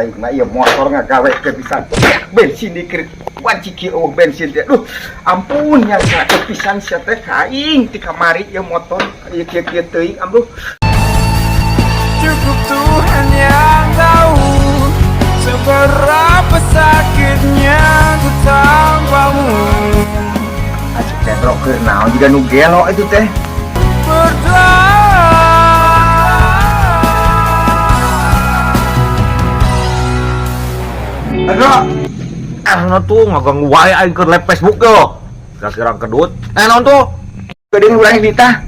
Aing mah ieu motor ngagawe ke bisa bensin dikir wanci kieu euweuh bensin teh. Duh, ampun nya sakit pisan sia teh ka aing ti kamari ieu motor ieu kieu-kieu teuing aduh. Cukup Tuhan yang tahu seberapa sakitnya ku tanpamu. Asup Pedro keur naon jiga nu gelo itu teh. Berdoa. Pedro, Ah, tuh ngaganggu wae aing keur live Facebook yo. Kira-kira kedut. Eh, naon tuh? Geudeung urang ditah.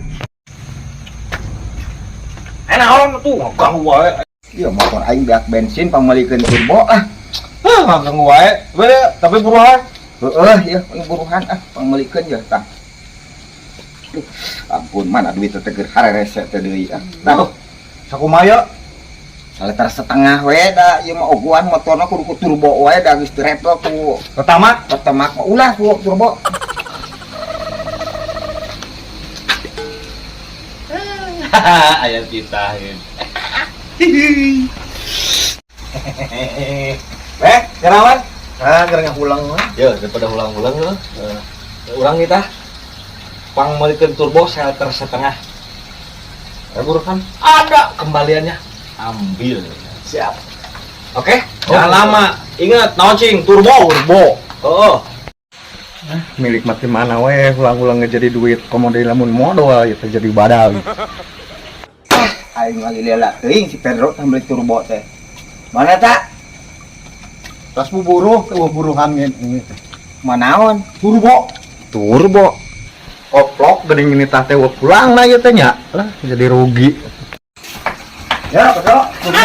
Eh, naon tuh ngaganggu wae. Ieu motor aing beak bensin pangmeulikeun turbo ah. Hah, ngaganggu wae. Bede, tapi buruan. Heeh, ieu buruhan ah pangmeulikeun ya tah. Duh, ampun mana duit teh keur harerese teh deui ah. Tah, Sakumaha ya? Saliter setengah we da ieu mah ogoan motorna kudu ku turbo wae da geus direpel ku Pertama, pertama mah ulah ku turbo. Aya titahin. Eh, kerawan? Ah, keur ngahulang mah. Ya, daripada hulang-hulang heuh. Urang kita pangmeulikeun turbo seliter setengah. Eh, buruhan. Ada kembaliannya. Ambil. Siap. Oke, jangan lama. Ingat, naon cing, turbo. Turbo. Oh, Milik mati mana we hulang-hulang jadi duit komo deui lamun modal ieu teh jadi badal. Aing lagi lela teuing si Pedro tah meuli turbo teh. Mana tak? Tas buburuh teh buruhan ini teh. Manaon? Turbo. Turbo. Koplok geuning ini tah teh pulang na ieu teh nya. Lah jadi rugi. Ya, Pedro, turbo.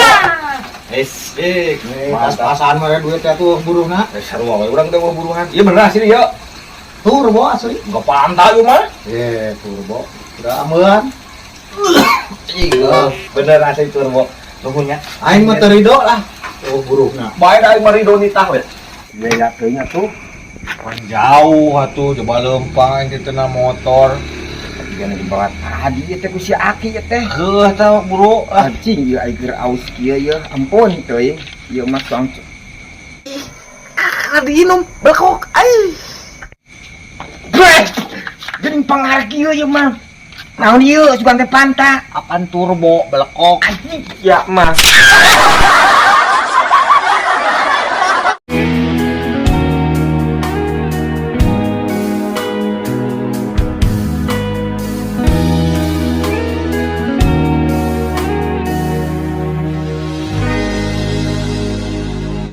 Es, eh, Pas-pasan mah duit teh tuh buruhna. Eh, sarua we urang teh buruhan. Iya bener sih ya. Turbo asli. Enggak pantai ieu mah. Eh, turbo. Udah amean. Iya, bener asli turbo. Nuhun nya. Aing mah teu rido lah. Oh, buruhna. Bae da aing mah rido nitah we. Lela teuing atuh. Kan jauh atuh coba lempang aing teh motor. Jangan dibawa tadi ieu teh ku si Aki ieu teh. Heuh tah buru. Ah, Anjing ieu aing keur aus kieu ieu. Ampun teuing. Ieu mah soang ah diinum belkok ai. Brek. Geuning pangar kieu ieu mah. Naon ieu sugan teh panta. Apaan turbo belekok? Anjing ya mah.